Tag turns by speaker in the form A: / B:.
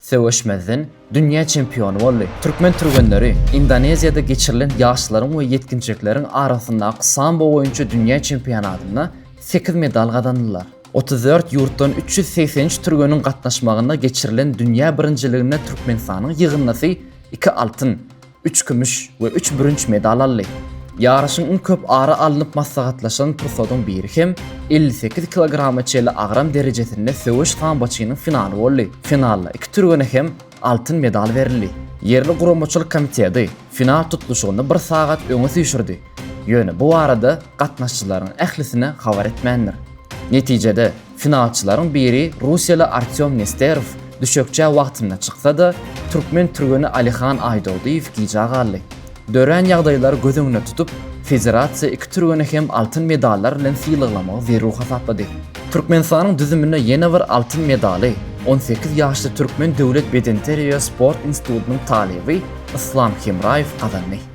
A: Söweşmezden dünýä çempiony boldy. Türkmen türgenleri Indoneziýada geçirilen ýaşlaryň we ýetginjekleriň arasyndaky sambo boýunça dünýä çempionatynda sekiz medal gazandylar. 34 ýurtdan 383 türgeniň gatnaşmagynda geçirilen dünýä birinjiliginde Türkmenistanyň ýygyndysy iki altyn, üç kümüş we üç bürünç medal aldy. Ýaryşyň iň köp ara alnyp maslahatlaşylan pursadyň biri hem 58 kilograma çenli agram derejesinde söweş samboçynyň finaly boldy. Finalda iki türgene hem altyn medal berildi. Ýerli guramaçylyk komiteti final tutluşygyny bir sagat öňe süýşürdi. Ýöne bu barada gatnaşyjylaryň ählisine habar etmändir. Netijede, finalçylaryň biri russiýaly Artýom Nesterow düşekçä wagtynda çyksa-da, türkmen türgeni Alihan Aýdogdyýew gijä galdy. Dörän ýagdaýlary göz öňünde tutup, federasiýa iki türgeni hem altyn medallar bilen sylaglamagy zerur hasaplady. Türkmenistanyň düzüminde ýene bir altyn medaly 18 ýaşly Türkmen döwlet bedenterbiýe sport institutynyň talyby Yslam Hemraýew gazandy.